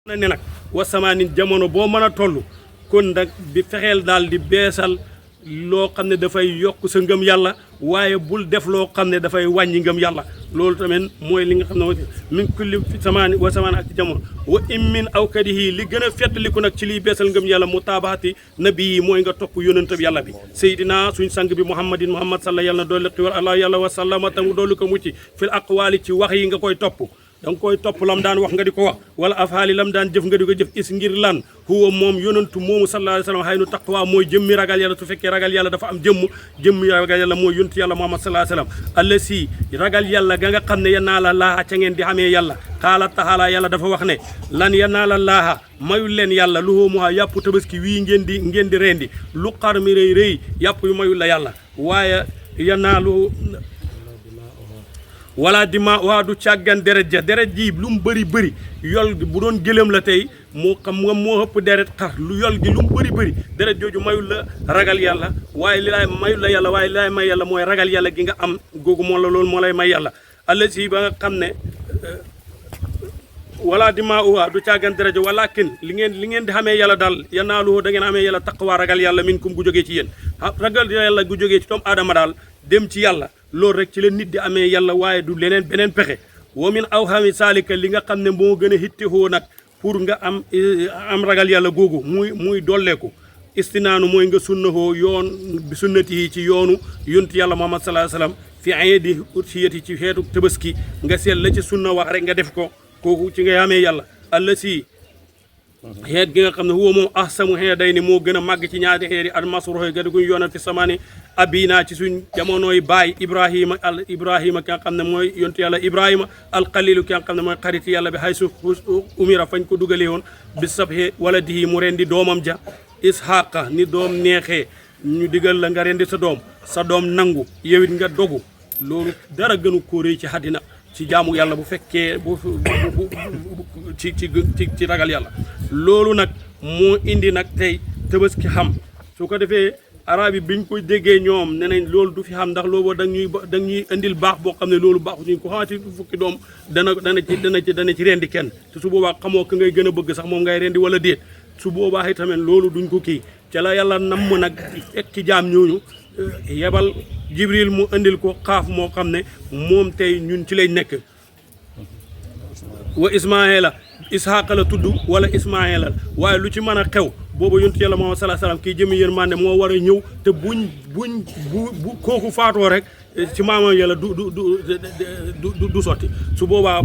na ne nag wasamaanin jamono boo mën a toll kon nag bi fexeel daal di beesal loo xam ne dafay yokk sa ngëm yàlla waaye bul def loo xam ne dafay wàññi ngëm yàlla loolu tamit mooy li nga xam ne min kulli samaani wasamaan ak ci jamono wa im min awkadihi li gën a fettaliku nag ci liy beesal ngëm yàlla mutaabaati nabi yi mooy nga topp yónnantab yàlla bi seydina suñ sang bi muhammad salla yàlla na doolli xiwal allah yàlla wa sallama tamu doolu ko mucc fil aqwaali ci wax yi nga koy topp da nga koy topp lam daan wax nga di ko wax wala afaali lam daan jëf nga di ko jëf is ngir lan huwa moom yonantu moomu sallallahu alayhi wa sallam xëy nu taqwa mooy jëmmi ragal yàlla su fekkee ragal yàlla dafa am jëmmi ragal yàlla mooy yontu yàlla muhammad sallallahu alayhi wa sallam alla si ragal yàlla ga nga xam ne yanaa laaha ca ngeen di xamee yàlla qaala taala yàlla dafa wax ne lan yanaa laaha mayul leen yàlla luhumuha yàpp tabaski wii ngeen di rendi lu xar mi rëy yàpp yu mayul la yàlla waaye yanaalu wala dima waa du càggan deret ja deret ji lu mu bëri yol bu doon gëlëm la tey moo xam nga moo ëpp deret xar lu yol gi lu mu bëri deret jooju mayul la ragal yàlla waaye li laay mayul la yàlla waaye li laay may yàlla mooy ragal yàlla gi nga am googu moo la loolu moo lay may yàlla alla si ba nga xam ne wala dima uwa du càggan deret ja walakin li ngeen di xamee yàlla daal yanaaluhu da ngeen amee yàlla taqwa ragal yàlla minkum gu jógee ci yéen ragal yàlla gu jógee ci doomu aadama daal dem ci yàlla loolu rek ci la nit di amee yàlla waaye du leneen beneen pexe wa min awhami saalika li nga xam ne moo gën a hittihoo nag pour nga am ragal yàlla googu muy dolleeku istinaanu mooy nga sunnahoo yoon bi sunnati yi ci yoonu yontu yàlla muhammad sallallahu alayhi wasallam fi iidi ursiyati ci xeetu tabaski nga seet la ci sunna wax rek nga def ko kooku ci ngay amee yàlla alla si xeet gi nga xam ne huwa moom ahsamu xeet day ni moo gën a màgg ci ñaari xeet yi almasroxoy ga diguñ yoonal fi samaani abina ci suñ jamonooy baay ibrahima ki nga xam ne mooy yontu yàlla ibrahima alxalilu ki nga xam ne mooy xarit yàlla bi xay su umira fañ ko dugalee woon bi sabhe wala dihi mu rendi doomam ja ishaqa ni doom neexee ñu digal la nga rendi sa doom nangu yowit nga dogu loolu dara gënu ko rëy ci àddina ci jaamu yàlla bu fekkee ci ragal yàlla loolu nag moo indi nag tey tabaski xam su ko defee arab yi biñ koy déggee ñoom ne nañ loolu du fi xam ndax loolu dañuy indil baax boo xam ne loolu baaxu ñu ko xamante fukki doom dana ci rendi kenn te su boobaa xamoo ka ngay gën a bëgg sax moom ngay rendi wala déet su boobaa itamit loolu duñ ko kii ca la yàlla namm nag fekk ci jaam ñooñu yebal jibril mu indil ko xaaf moo xam ne moom tey ñun ci lay nekk wa ismaila ishaqa la tudd wala ismaila waaye lu ci mën a xew boobu yontu yàlla Muhammad sallallahu alayhi wasallam kii jëmi yërmande moo war a ñëw te bu kooku faatoo rek ci maamam yàlla du sotti su boobaa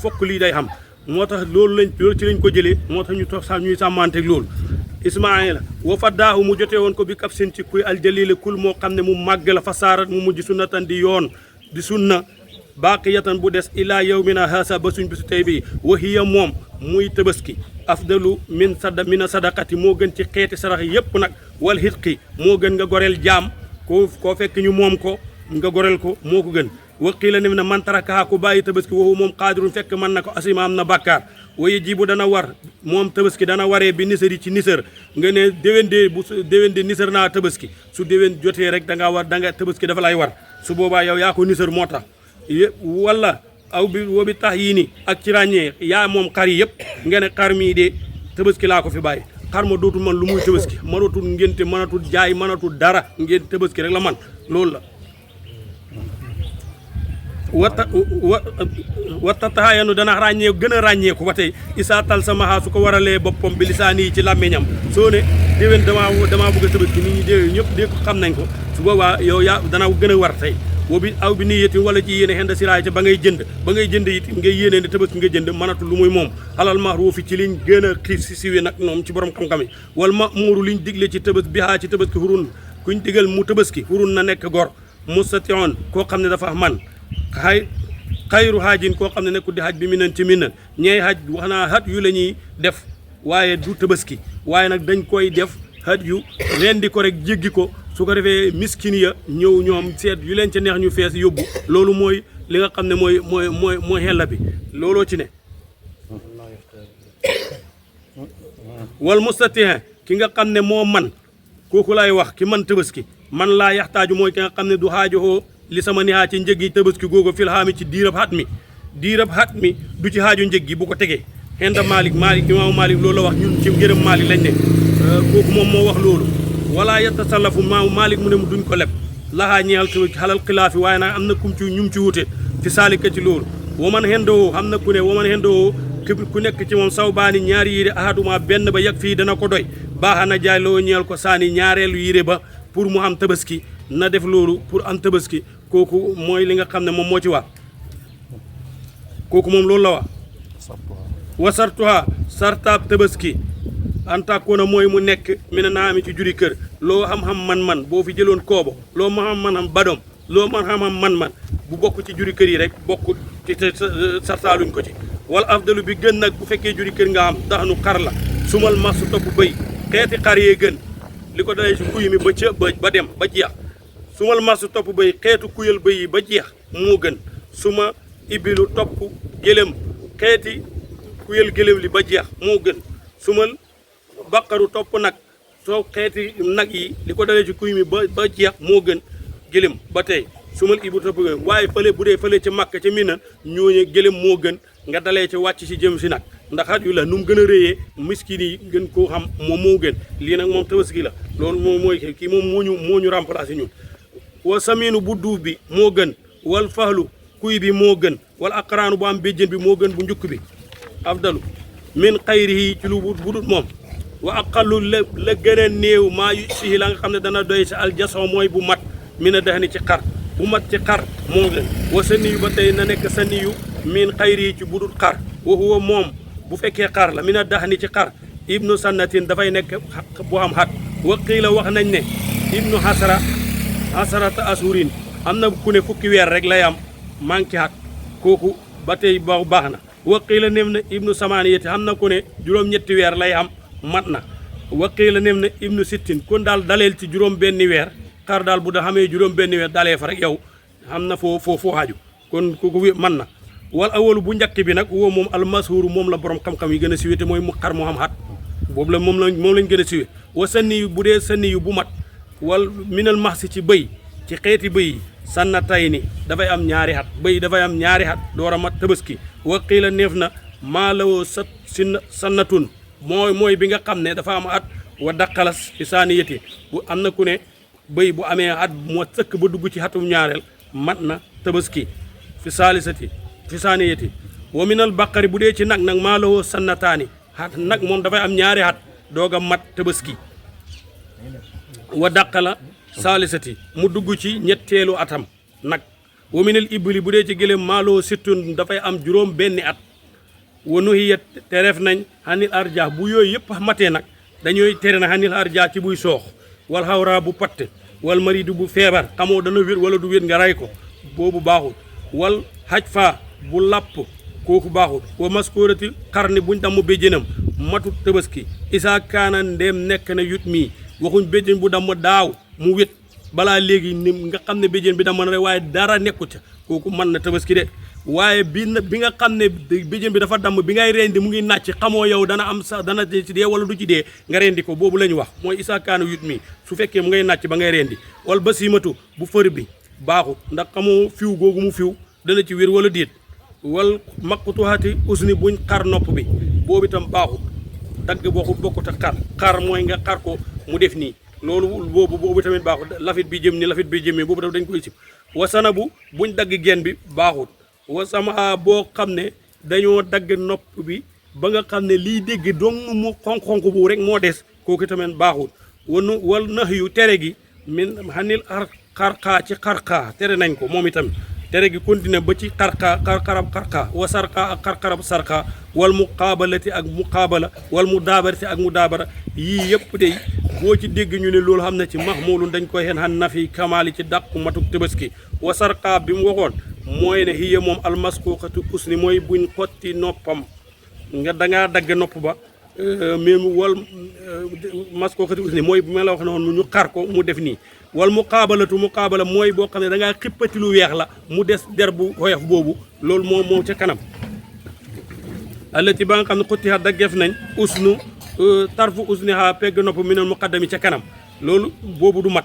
fokk lii day xam moo tax loolu ci lañ ko jëlee moo tax ñu toog sax ñuy sàmmanteeg loolu ismaila wa faddaahu mu jotee woon ko bi kaf sin ci kuy aljalila kul moo xam ne mu màgg la fa saarat mu mujj sunnatan di yoon di sunna baaqiyatan bu des ilaa yawmina haasa ba suñ bisu tey bii wa hiya moom muy tabaski afdalu mina sadaqati moo gën ci xeeti sarax yépp nag wal hitqi moo gën nga goreel jaam koo fekk ñu moom ko nga goreel ko moo ko gën waqii la ne na man tarakaha ku bàyyi tabaski waxu moom qaadirun fekk mën na ko asima am na bàkkaar waye jibu dana war moom tabaski dana waree bi nisar yi ci nisar nga ne déwén de nisar naa tabaski su déwén jotee rek da nga tabaski dafa lay war su boobaa yow yaa ko nisar moo tax wala aw bi woo bi tax yii ni ak ci ràññee yaa moom xar yi yëpp nga ne xar mii de tabaski laa ko fi bàyyi xar ma dootul man lu muy tabaski mënatul ngénte mënatul jaay mënatul dara ngeen tabaski rek la man loolu la wata taxayanu dana ràññee gën a ràññeeku ba tey isaa tal samaha su ko waralee boppam bi lisaani yi ci làmmiñam soo ne déwén damaa bëgg a tabaski nit ñi déwén ñëpp dégg xam nañ ko su boobaa yow yaa dana gën a war tey woo bi aw bi nii yéti wala ci yéene xenda siraay ca ba ngay jënd it ngay yéene ne tabaski nga jënd mënatul lu muy moom xalal maaruufi ci liñ gën a xiif si siwi nag moom ci borom xam-xam yi wala ma muuru liñ digle ci tabaski bi haa ci tabaski hurun kuñ digal mu tabaski hurun na nekk gor mustation koo xam ne dafa man xayru haajin koo xam ne nekkul di haj bi minan ci minan ñeey haj wax naa haj yu la ñuy def waaye du tabaski waaye nag dañ koy def haj yu rendi ko rek jéggi ko su ko defee miskin ya ñëw ñoom seet yu leen ca neex ñu fees yóbbu loolu mooy li nga xam ne mooy xella bi looloo ci ne wal mustatihin ki nga xam ne moo man kooku lay wax ki man tabaski man laa yaxtaaju mooy ki nga xam ne du xaajowoo li sama nihaa ci njëg yi tabaski googu fil xaami ci diirab xat mi du ci xaaju njëg gi bu ko tegee xenda Malik imaamu Malik loolu la wax ñun ci ngërëm Malik lañ ne kooku moom moo wax loolu wala yatasallafu imaamu Malik mu ne mu duñ ko leb laxaa ñeel xalal xilaafi waaye nag am na kum ci ñum ci wute fi saalika ci loolu waman xendoo xam na ku ne waman xendoo ku nekk ci moom saw baani ñaari yére ahaduma benn ba yag fii dana ko doy baaxa na jaay loo ñeel ko saani ñaareelu yére ba pour mu am tabaski na def loolu pour am tabaski kooku mooy li nga xam ne moom moo ci wax kooku moom loolu la wax wasartuha sartaab tabaski antakoona mooy mu nekk mi na naami ci juri kër loo xam-xam man-man boo fi jëloon koobo loo ma xam man-xam badom loo ma xam-xam man-man bu bokk ci juri kër yi rek bokk ci te sartaaluñ ko ci wala afdalu bi gën nag bu fekkee juri kër nga am daxnu xar la sumal masu topp bëy xeeti xar yee gën li ko dalee ci kuy mi ba ca ba dem ba jeex sumal masu topp bëy xeetu kuyal bëy yi ba jeex moo gën suma ibilu topp gëlëm xeeti kuyal gëlëm li ba jeex moo gën sumal baqaru topp nag soo xeeti nag yi li ko dalee ci kuy mi ba jeex moo gën gëlëm ba tey sumal ibu topp gën waaye fële bu dee fële ca Makka ca Mina ñooñu gëlëm moo gën nga dalee ci wàcc ci jëm si nag ndax xaj yu la nu mu gën a réyee miskin yi gën koo xam moom moo gën lii nag moom tabaski la loolu moom mooy kii moom moo ñu remplacé ñun wa saminu bu duuf bi moo gën wal faxlu kuy bi moo gën wala aqraanu bu am béjjën bi moo gën bu njukk bi afdalu min xayrihi ci lu budut moom wa aqallu la gën a néew maa yu sihi la nga xam ne dana doy sa aljason mooy bu mat mi na dax ni ci xar bu mat ci xar moo gën wa sa niyu ba tey na nekk sa niyu min xayrihi ci budut xar wa huwa moom bu fekkee xar la mi na dax ni ci xar ibnu sannatin dafay nekk bu am xat wa qiila wax nañ ne ibnu hasarata asurin am na ku ne fukki weer rek lay am manqué xat kooku ba tey baax na wa qiila nem na ibnu samaniyati am na ku ne juróom-ñetti weer lay am mat na wa qiila nem na ibnu sittin kon daal daleel ci juróom benni weer xar daal bu da xamee juróom benni weer dalee fa rek yow xam na foo xaaju kon kooku man na wal awalu bu njëkk bi nag woo moom almashuru moom la borom xam-xam yi gën a siwe te mooy mu xar mu xam xat boobu la moom lañ gën a siwe wa sanni yu bu dee sanni yu bu mat wal minal maxsi ci bëy ci xeeti bëy yi sanna tay ni dafay am ñaari xat bëy dafay am ñaari xat door a mat tabaski wa qiila neef na maa lawoo sannatun mooy bi nga xam ne dafa am at wa daqalas ci saaniyati bu am na ku ne bëy bu amee at moo sëkk ba dugg ci xatum ñaareel mat na tabaski fi saaniyati wa minal baqari bu dee ci nag maa lawoo sannataani xat nag moom dafay am ñaari xat doog a mat tabaski wa daqala saalisati mu dugg ci ñetteelu atam nag wa minal ibli bu dee ci gëléem maaloo sittun dafay am juróom benni at wa nuhiyat teref nañ xanil arja bu yooyu yëpp matee nag dañooy tere na xanil arja ci buy soox wal xawra bu patt wal maridu bu feebar xamoo dana wér wala du wér nga ray ko boobu baaxul wal xaj fa bu làpp kooku baaxul wa maskurati xarni buñ damm béjjénam matut tabaski isaa kaana ndéem nekk na yut mii waxuñ béjjén bu damm daaw mu wét balaa léegi ni nga xam ne béjjén bi damm na rek waaye dara nekku ca kooku mën na tabaski de waaye bi nga xam ne béjjén bi dafa damm bi ngay rendi mu ngi nàcc xamoo yow dana am sax dana ci dee wala du ci dee nga rendi ko boobu la ñu wax mooy isaa kaana yut mii su fekkee mu ngay nàcc ba ngay rendi wala ba simatu bu fër bi baaxut ndax xamoo fiw googu mu fiw dana ci wér wala déet wal maqtuhati usni buñ xar nopp bi boobu itam baaxut dagg bokkut ak xar mooy nga xar ko mu def nii loolu boobu tamit baaxut lafit bi jëm ni lafit bi jëm ni boobu tam dañ koy sib wasana bu buñ dagg gen bi baaxut wasama boo xam ne dañoo dagg nopp bi ba nga xam ne liy dégg dong mu xonq-xonq bu rek moo des kooku tamit baaxut wal nax yu tere gi min xanil xarxaa ci xarxaa tere nañ ko moom itamit tere gi continué ba ci xarxarab xarxaa wa sarxaa ak xarxarab sarxaa wal muqaabalati ak muqaabala wal mudaabarati ak mudaabara yii yëpp day boo ci dégg ñu ne loolu xam ne ci mahmulun dañ koy xen xan nafi kamaali ci dàqu matuk tabaski wa sarxaa bi mu waxoon mooy ne hiya moom almasquqatu usni mooy buñ xotti noppam nga dangaa dagg nopp ba même wal masquqatu usni mooy bu ma la wax noonu ñu xar ko mu def nii wal muqaabala mooy boo xam ne da ngaa xippati lu weex la mu des der bu woyof boobu loolu moo ca kanam allati ba nga xam ne xuttiha daggeef nañ usnu tarfu usniha pegg nopp minal muqaddami ca kanam loolu boobu du mat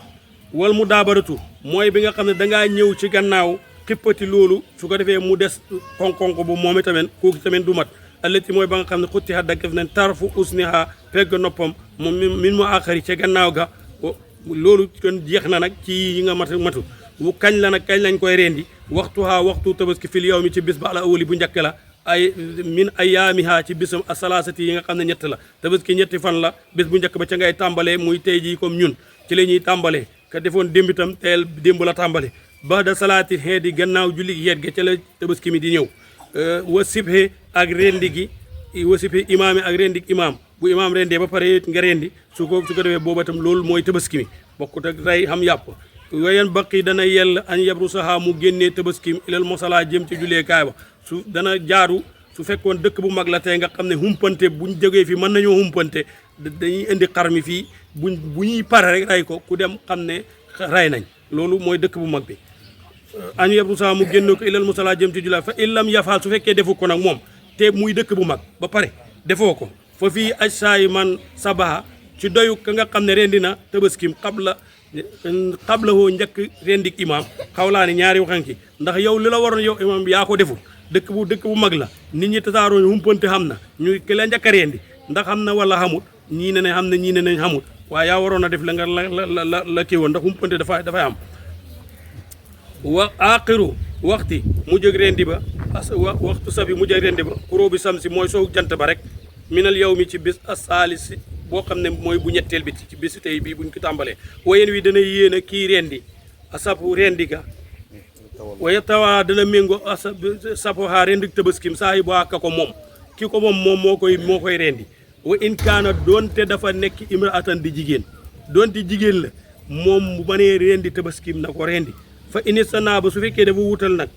wal mu daabaratu mooy bi nga xam ne dangaa ñëw ci gannaaw xippati loolu su ko defee mu des xonk-xonk bu moom tamit kooku tamit du mat allati mooy ba nga xam ne xuttiha daggaf nañ tarfu usniha pegg noppam moom min mu àxari ca gannaaw ga loolu kon jeex na nag ci yi nga matu kañ la nag kañ lañ koy rendi waxtu tabaski fil yawmi ci bis ba ala awali bu njëkk la ay min ayaamiha ci bisam asalaasati yi nga xam ne ñett la tabaski ñetti fan la bis bu njëkk ba ca ngay tàmbalee muy tey jii comme ñun ci la ñuy tàmbalee ka defoon démb itam teel démb la tàmbale ba da salaati xeet yi gannaaw julli yeet ga ca la tabaski mi di ñëw wa sibhe ak rendi gi wa sibhe imaam yi ak rendi imaam bu imaam rendee ba pare nga rendi su ko defee booba itam loolu mooy tabaski mi bokkut ak rey xam yàpp wayen baqi dana yell an yabru saha mu génnee tabaski ilal mosala jëm ci julee kaay ba su dana jaaru su fekkoon dëkk bu mag la tey nga xam ne humpante buñ jógee fi mën nañoo humpante dañuy indi xar mi fii bu ñuy pare rek rey ko ku dem xam ne rey nañ loolu mooy dëkk bu mag bi an yabru saha mu génne ko ilal mosala jëm ci julee fa illam yafaal su fekkee defu ko nag moom te muy dëkk bu mag ba pare defoo ko fa fii aj saayi man sabaha ci doyu ka nga xam ne rendi na tabaskim xabla woo njëkk rendik imaam xawlaa ni ñaari waxanki ndax yow li la waroon yow imaam bi yaa ko deful dëkk bu mag la nit ñi tasaaroo humpante xam na ñu ki la njëkk a rendi ndax xam na wala xamut ñii ne nañ xam ne ñii ne nañ xamut waaye yaa waroon a def la nga la kii woon ndax humpante dafay am wa aqiru waxti mu jóg rendi ba waxtu sabi mu jóg rendi ba kuró bi sam si mooy soo jant ba rek minal yow mi ci bis asaalisi boo xam ne mooy bu ñetteel bi ci bisu tey bii buñ ko tàmbalee wayen wi dana yéen a kii rendi asabu rendi ga waya tawa dana méngo sapoha rendi tabaskim saa yi bo akka ko moom ki ko moom moo koy rendi wa in kaana doonte dafa nekk imraatan di jigéen doonte jigéen la moom bu mënee rendi tabaskim na ko rendi fa init sa naa ba su fekkee dafa wutal nag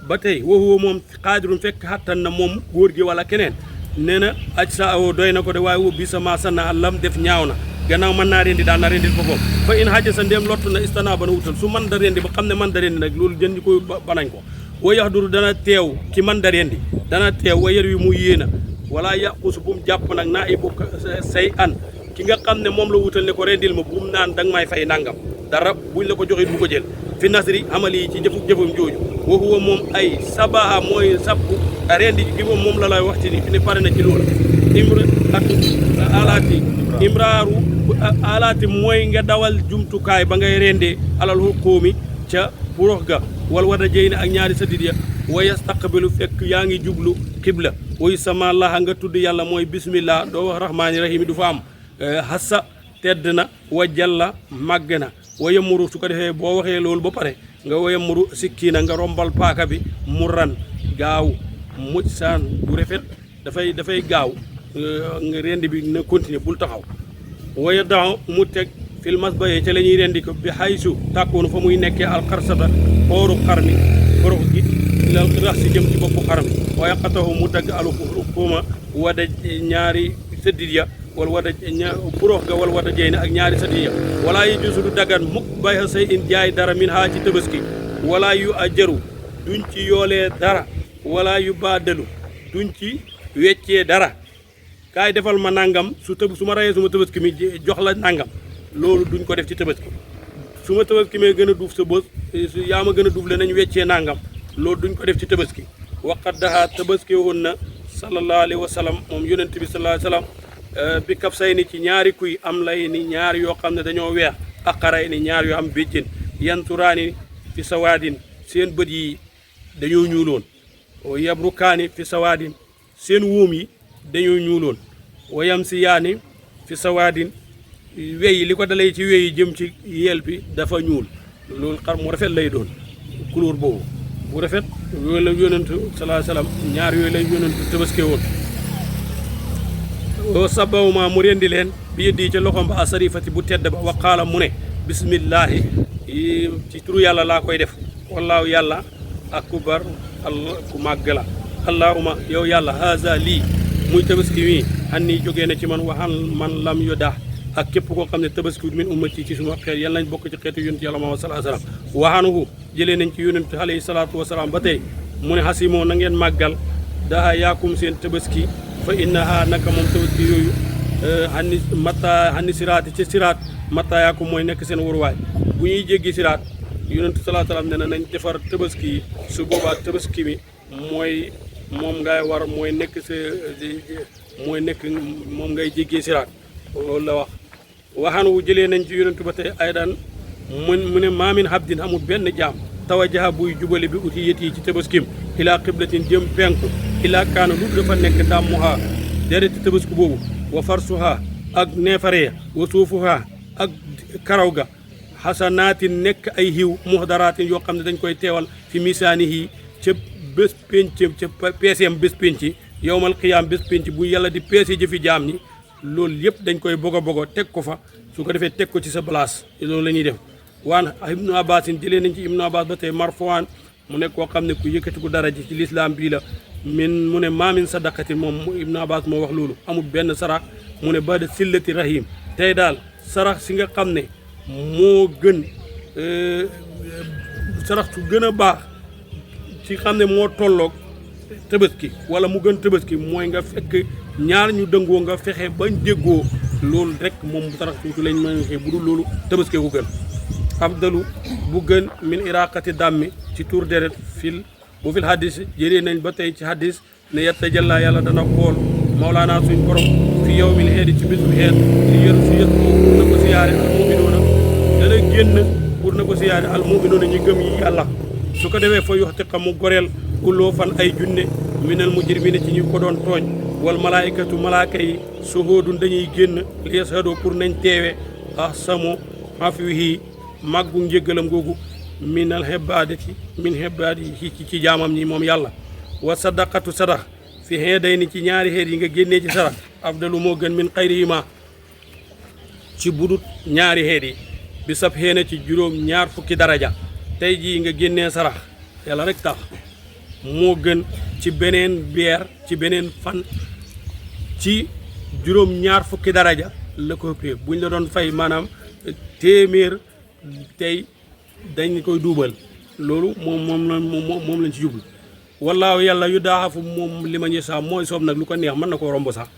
ba tey waxuwa moom xaadirun fekk xattan na moom góor gi wala keneen nee na aj sa awo doy na ko de waaye wóbbi sama sana lam def ñaaw na gannaaw mën naa rendi daal na rendil boppam fa in xaja sa ndéem lottu na istana ba na wutal su man da rendi ba xam ne man da rendi nag loolu jën ñi koy banañ ko wa yax duru dana teew ki man da rendi dana teew wa yer wi mu yéena wala yàqusu bu mu jàpp nag naa i bu say an ki nga xam ne moom la wutal ne ko rendil ma bu mu naan danga may fay nangam dara buñ la ko joxit bu ko jël fi nasri amali yi ci jëfam jooju wa huwa moom ay sabaha mooy sabbu rendi gi moom la lay wax ci ni fi ne pare na ci loolu imra ak alaati imraaru alaati mooy nga dawal jumtukaay ba ngay rendee alal xukkoomi ca purox ga wal wada jëy ne ak ñaari sadid ya wa yastaqbilu fekk yaa ngi jublu xibla woyu sama laha nga tudd yàlla mooy bismillah doo wax rahmaani rahim du fa am hassa tedd na wa jalla màgg na wa yamuru su ko defee boo waxee loolu ba pare nga wa yamuru sikkiina nga rombal paaka bi mu ran gaaw muj saan bu rafet dafay gaaw nga rendi bi na continuer bul taxaw waya daaw mu teg fil masbaye ca la ñuy rendi ko bi xaysu tàkkoonu fa muy nekkee alxarsata xooru xar mi borox gi lal rax si jëm ci boppu xar mi waaye xatahu mu dagg alu xuuma wada ñaari sëddit ya wala wada borox ga wala wada jey ne ak ñaari sëddit ya wala yi jusu du dagan mukk bay say in jaay dara min haa ci tabaski wala yu ajaru duñ ci yoolee dara wala yu baadalu duñ ci weccee dara kaay defal ma nangam su ma rayee suma tabaski mi jox la nangam loolu duñ ko def ci tabaski su ma tabaski mee gën a duuf sa bës yaa ma gën a duuf le nañ weccee nangam loolu duñ ko def ci tabaski waqat daha tabaski woon na sallallahu alayhi wa sallam moom yonent bi sallallahu alayhi wa sallam bi kaf say ni ci ñaari kuy am lay ni ñaar yoo xam ne dañoo weex ak xaray ni ñaar yoo am béjjén yanturaani fi sawaadin seen bët yi dañoo ñuuloon yabrukaani fi sawaadin seen wóom yi dañoo ñuuloon wayam si yaani fi sawaadin weyi li ko dalay ci weyi jëm ci yeel bi dafa ñuul loolu xar mu rafet lay doon couleur boobu bu rafet yooyu la yonentu sallallahu alayhi wasallam ñaar yooyu la yonentu tabaske woon o sabawma mu rendi leen bi yëddi ca loxom ba asarifati bu tedd ba waqaala mu ne bismillahi ci turu yàlla laa koy def wallaahu yàlla akbar allah ku màgg la allahuma yow yàlla haza lii muy tabaski mi xan nii jógee na ci man waxan man lam yo daa ak képp koo xam ne tabaski min ummati ci suma xeet yàlla nañ bokk ci xeetu yonent yàlla Muhammad sallallahu alayhi wasallam waxanuhu jëlee nañ ci yonent alayhi salaatu wasalaam ba tey mu ne xasimoo na ngeen màggal daa yaakum seen tabaski fa innaha naka moom tabaski yooyu xanni siraati ci siraat matta yaakum mooy nekk seen waruwaay bu ñuy jéggi siraat yonent sallallahu alayhi wasallam ne na nañ defar tabaski yi su boobaa tabaski mi mooy moom ngay war mooy nekk sa mooy nekk moom ngay jéggee siraat loolu la wax waxaan wu jëlee nañ ci yonentu ba tey ay daan mu ne maamin habdin amul benn jaam tawajaha buy jubale bi uti yët yi ci tabaskim ilaa qiblatin jëm penku ilaa kaana lu dafa nekk dàmmuha dereti tabaski boobu wa farsuha ak neefare wa suufuha ak karaw ga xasanaatin nekk ay xiw muxdaraatin yoo xam ne dañ koy teewal fi misaanihi ca bés pénc ca peeseem bés pénc yowmal qiyaam bés pénc bu yàlla di peese jëfi jaam ñi loolu yëpp dañ koy bogo teg ko fa su ko defee teg ko ci sa place loolu la ñuy def waan ibnu abbasin jëlee nañ ci ibnu abbas ba tey marfuwaan mu nekk koo xam ne ku yëkkati ku dara ji ci lislaam bii la mu ne maamin sadaqatin moom ibnu abbas moo wax loolu amul benn sarax mu ne ba de sillati rahim tey daal sarax si nga xam ne moo gën sarax su gën a baax ci xam ne moo tolloog Tabaski wala mu gën Tabaski mooy nga fekk ñaar ñu dëngoo nga fexe bañ déggoo loolu rek moom sarax tuuti lañ mën a bu dul loolu Tabaski ku gën afdalu bu gën min iraqati dàmmi ci tuur deret bu fil hadis jëlee nañ ba tey ci hadis ne yetta jàlla yàlla dana xool Mawlaana suñ borom fi yawmil eedi ci bisu xeet si yër si yët pour na ko siyaare al mu'minuuna dana génn pour na ko siyaare al mu'minuuna ñi gëm yi yàlla su ko defee fa yoxti xam mu goreel kulloo fan ay junne minal mujrimiina ci ñu ko doon tooñ wal malaayikatu malaaka yi suhuudun dañuy génn li yashadu pour nañ teewe ahsanu afwihi màggu njéggalam googu minal hebbaadati min hebbaadi ci jaamam ñi moom yàlla wa sadaqatu sadax fi xeeday ni ci ñaari xeet yi nga génnee ci sarax afdalu moo gën min xayrihima ci budut ñaari xeet yi bi sab xeena ci juróom ñaar fukki daraja tey jii nga génnee sarax yàlla rek tax moo gën ci beneen beer ci beneen fan ci juróom ñaar fukki daraja la ko ëppee buñ la doon fay maanaam téeméer tey dañ koy duubal loolu moom lañ ci jublu wallaahu yàlla yu daaxafu moom li ma ñu sax mooy soob nag lu ko neex mën na koo romb sax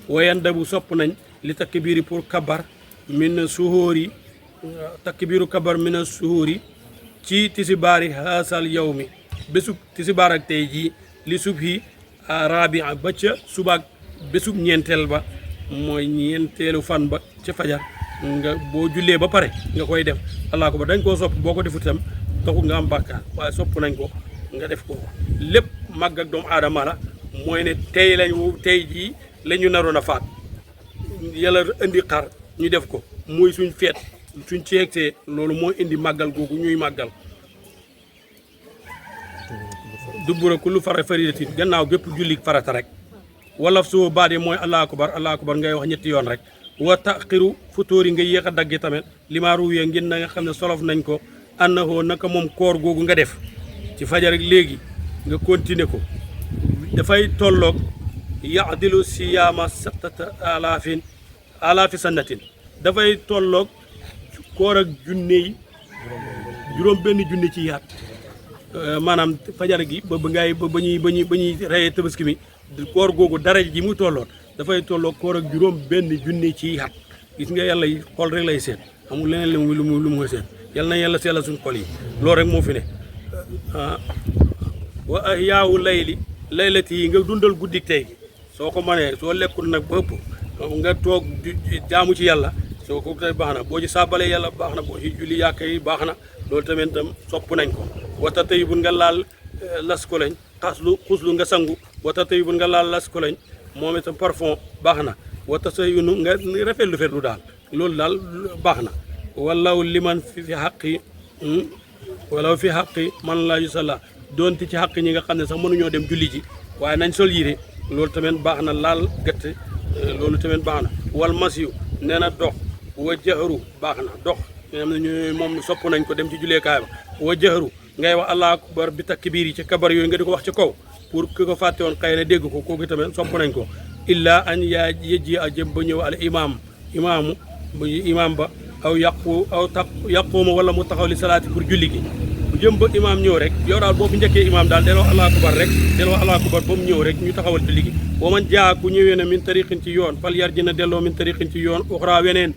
wayan dabu sopp nañ li takbiiri pour kabar min suhóori takbiiru kabar min suhóori ci tisibaari haasal yow mi bésub tisibaar ak tey jii li subhi rabia ba ca subaak bésub ñeenteel ba mooy ñeenteelu fan ba ca fajar nga boo jullee ba pare nga koy def allah ko ba dañ koo sopp boo ko defut itam taxul nga am bàkkaar waaye sopp nañ ko nga def ko lépp màgg ak doomu aadama la mooy ne tey jii la ñu naroon a faat yàlla indi xar ñu def ko muy suñ feet suñ ceegsee loolu moo indi màggal googu ñuy màggal dubbura kullu faridatin gannaaw bépp julli farata rek wala soo baadee mooy allah akbar ngay wax ñetti yoon rek wa taxiru futóori nga yéex a daggi tamit li maa ruwee ngeen na nga xam ne solof nañ ko annahoo naka moom koor googu nga def ci fajar rek léegi nga continuer ko dafay tolloog yaadilu siyaama sattata alaafi sannatin dafay tolloog koor ak juróom benn junne ci yaat maanaam fajar gi ba ñuy reyee tabaski mi koor googu dara ji muy tolloon dafay tolloo koor ak juróom benn junne ci xat gis nga yàlla yi xol rek lay seet amul leneen lu mu seet yal na yàlla seetla suñu xol yi loolu rek moo fi ne wa ahyaawu laylati yi nga dundal guddik tey gi soo ko mënee soo lekkul nag ba ëpp nga toog jaamu ci yàlla soo ko tey baax na boo ci saabalee yàlla baax na boo ci julli yàkka yi baax na loolu tamit tam sopp nañ ko wata tey bun nga laal las ko lañ xuslu nga sangu wata tey bun nga laal las ko lañ moom itam parfum baax na wata say yunu nga rafet lu ferdu daal loolu daal baax na walaw liman fi xaqi walaw fi xaqi man laa yusalla doonte ci xaq ñi nga xam ne sax mënuñoo dem julli ji waaye nañ sol yére loolu tamit baax na laal gëtt loolu tamit baax na wal masiyu nee na dox wa jaxaru baax na dox am na ñu moom sopp nañ ko dem ci julleekaay ba wa jaxaru ngay wax allahu akbar bi takbiir yi ci kabar yooyu nga di ko wax ci kaw pour ki ko fàtte woon xëy na dégg ko kooku tamit sopp nañ ko illa an yaa yëjji a jëm ba ñëw al imaam ba aw yàquuma wala mu taxaw li salaati pour julli gi bu jëm ba imaam ñëw rek yow daal boo fi njëkkee imaam daal del wax allahu akbar rek del wax allahu akbar ba mu ñëw rek ñu taxawal julli gi wa man jaa ku ñëwee na min tariqin ci yoon fal yar ji na delloo min tariqin ci yoon uxra weneen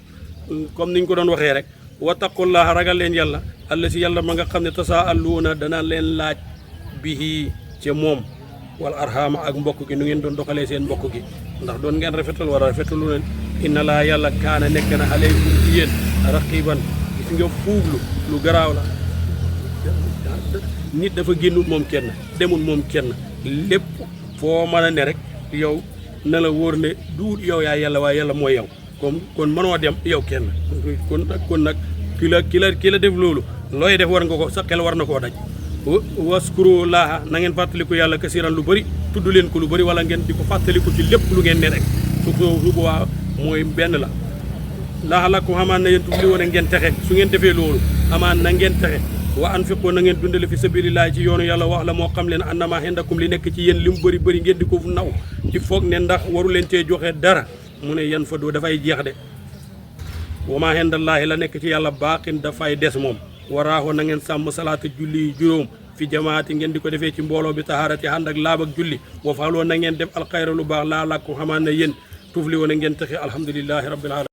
comme niñ ko doon waxee rek wattaqullaha ragal leen yàlla alla si yàlla ma nga xam ne tasaaluuna dana leen laaj bihi ca moom wal arhama ak mbokk gi nu ngeen doon doxalee seen mbokk gi ndax doon ngeen rafetal wala rafetalu leen inna laa yàlla kaana nekk na aleykum ci yéen raqiban gis nga fuuglu lu garaaw la nit dafa génnul moom kenn demul moom kenn lépp foo mën a ne rek yow na la wóor ne duut yow yaa yàlla waaye yàlla mooy yow kon mënoo dem yow kenn kon nag ki la def loolu looy def war nga ko sa xel war na koo daj waskuru laaha na ngeen fàttaliku yàlla kasiran lu bëri tudd leen ko lu bëri wala ngeen di ko fàttaliku ci lépp lu ngeen ne rek su ko waa mooy benn la laaha la ko xamaan na yéen tufli woon ngeen texe su ngeen defee loolu amaan na ngeen texe wa anfiqu na ngeen dundale fi sabilillahi ci yoonu yàlla wax la moo xam leen annama hindakum li nekk ci yéen li mu bëri ngeen di ko naw ci foog ne ndax waru leen cee joxe dara mu ne yan fa doo dafay jeex de wa maa hindallaahi la nekk ci yàlla baaqin dafay des moom waraaxoo na ngeen sàmm salaata julli juróom fi jamaati ngeen di ko defee ci mbooloo bi taharati ànd ak laab ak julli wa faaloo na ngeen def alxayra lu baax laa làkku xamaan ne yéen tufli woon ngeen texe alhamdulillahi rabbil alamin